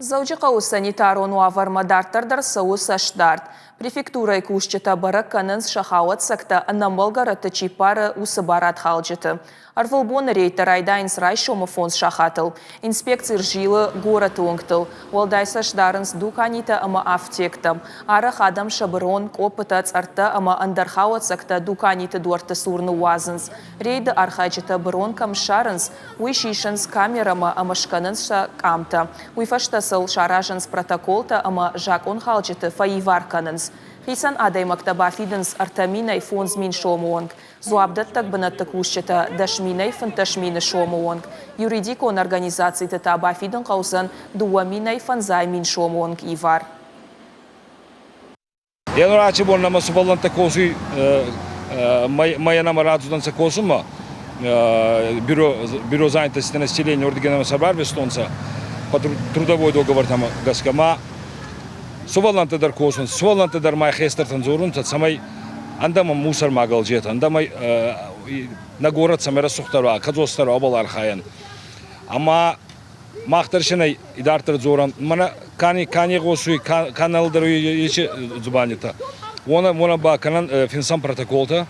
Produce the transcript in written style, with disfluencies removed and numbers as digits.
Дзӕуджыхъӕуы санитарон уавӕрмӕ дарддӕр дӕр цӕуы цӕстдард. Префектурӕйы кусджытӕ бӕрӕг кӕнынц сӕ хауӕццӕгтӕ ӕнӕмбӕлгӕ рӕтты чи ппары, уыцы барадхалджыты. Ӕрвылбоны рейдтӕ райдайынц райсомы фондз сахатыл. Инспекци рзилы горӕты уынгтыл. Уӕлдай цӕст дарынц дуканитӕ ӕмӕ афтектӕм. Арӕх адӕм сӕ бырон, къоппытӕ, цъӕрттӕ ӕмӕ ӕндӕр хауӕццӕгтӕ дуканиты дуӕртты цур ныууадзынц. Рейды архайджытӕ бырон кӕм ссарынц, уый сисынц камерӕмӕ ӕмӕ скӕнынц сӕ къамтӕ. Уый фӕстӕ сыл саразынц протоколтӕ ӕмӕ закъонхалджыты фӕивар кӕнынц. Хицӕн адӕймӕгтӕ бафидынц 3000-ӕй 5000 сомы онг, дзуапдӕттӕг бынӕтты кусджытӕ 10 000-ӕй 15 000 сомы онг, юридикон организациты та бафидын хъӕудзӕн 2000-ӕй 50 000 сомы онг ивар. Январачы бон нӕмӕ сувӕллӕнттӕ косуй, мӕйӕ нӕмӕ рацудӕнцӕ косунмӕ. Бюро, бюро занятости населения уордиги нӕмӕ сӕ барвистонцӕ по трудовой договортӕмӕ гӕсгӕ. Ма сувӕллӕнттӕ дӕр косунцӕ, сувӕллӕнттӕ дӕр ма хестӕртӕн дзорунцӕ, цӕмӕй ӕндӕмӕ мусор ма гӕлдзетӕ, ӕндӕмӕ нӕ горӕт цӕмӕй рӕсугъддӕр уа, кӕдзосдӕр уа, уобӕл архайӕн. Ӕма мах дӕр син идарддӕр дзорӕн, мӕнӕ ка не гъосуй, ка нӕ лӕдӕруй еци дзубандитӕ, уонӕ ба кӕнӕн финсӕн протоколтӕ.